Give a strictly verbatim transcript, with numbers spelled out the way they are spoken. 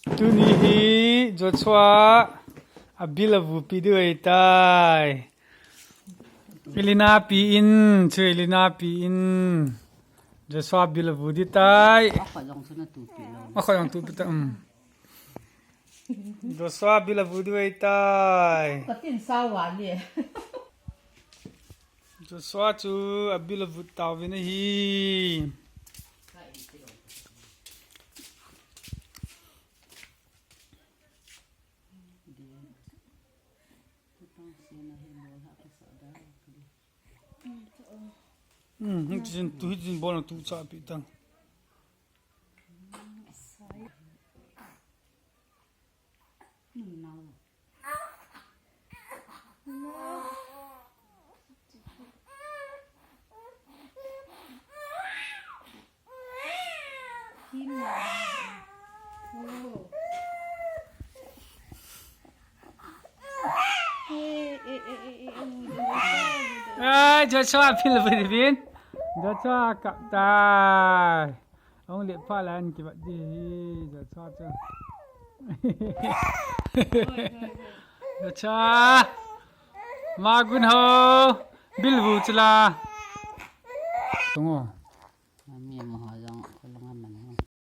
Tuni hi Joshua abil avupi diu ahitai. Elina pi in, chu Elina pi in. Joshua bil avu diu tai. Akho jong chu na tupi lo. Akho jong tupi ta, um. Joshua bil avu diu ahitai. Katin sawa le. Joshua chu abil avut tauvin ahi. Hmm, hitin tu hitin bol na tu cha pi tang. Ai, Joshua bil avu diu vin. Joshua kap tai. Ahung le pha la an kibat di hi, Joshua chu. Joshua. Magun ho. Bil avu chu la. Tungo.